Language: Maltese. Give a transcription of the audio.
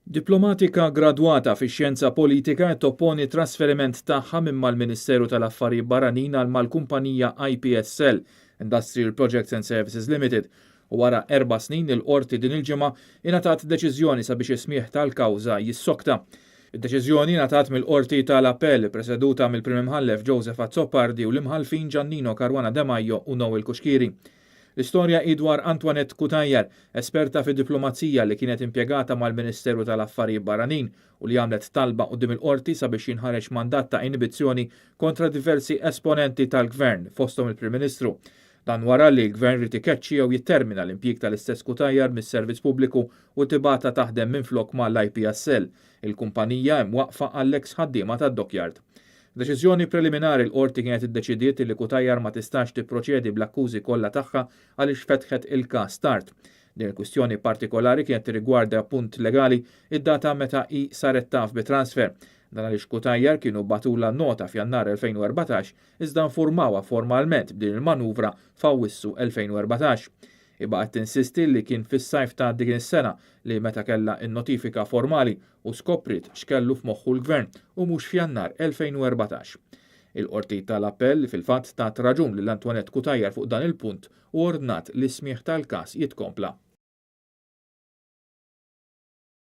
Diplomatika gradwata fix-xjenza politika qed topponi t-trasferiment tagħha minn mal-Ministeru tal-Affarijiet Barranin għal mal-kumpanija IPSL, Industrial Projects and Services Limited, u wara 4 snin il-qorti din il-ġimgħa ingħatat deċiżjoni sabiex is-smigħ tal-kawża jissokta. Id-deċiżjoni ngħatat mill-Qorti tal-Appell preseduta mill-Prim Imħallef Joseph Azzopardi u l-imħallfin Giannino Caruana De Maio u Noel Cuschieri. L-istorja hi dwar Antoinette Cutajar, esperta fi diplomazija li kienet impjegata mal-Ministeru tal-Affarijiet Barranin u li għamlet talba quddiem il-qorti sabiex jinħareġ mandat ta' inibizzjoni kontra diversi esponenti tal-gvern, fosthom il-Prim Ministru. Dan wara li l-gvern ried ikeċċi jew jittermina l-impjieg tal-istess Cutajar mis-servizz pubbliku u tibgħatha taħdem minflok mal-IPSL, il-kumpanija imwaqqfa għall-ex ħaddiema tad-Dockyard. Deċiżjoni preliminari, l-qorti kienet iddeċidiet li Cutajar ma tistax tipproċedi bl-akkużi kollha tagħha għaliex fetħet il-każ tard. Din il-kwistjoni partikolari kienet tirrigwarda punt legali, id-data meta i saret taf bit-transfer. Dan għaliex Cutajar kienu bagħtulha nota f'Jannar 2014, iżda informawha formalment b'din il-manuvra f'Awwissu 2014. Ibaqgħet tinsisti li kien fis-sajf ta' dik is-sena li meta kellha in-notifika formali u skoprit x'kellu f'moħħu l-gvern u mhux f'Jannar 2014. Il-qorti tal-appell fil-fatt tat raġun lil Antoinette Cutajar fuq dan il-punt u ordnat li smigħ tal-każ jitkompla.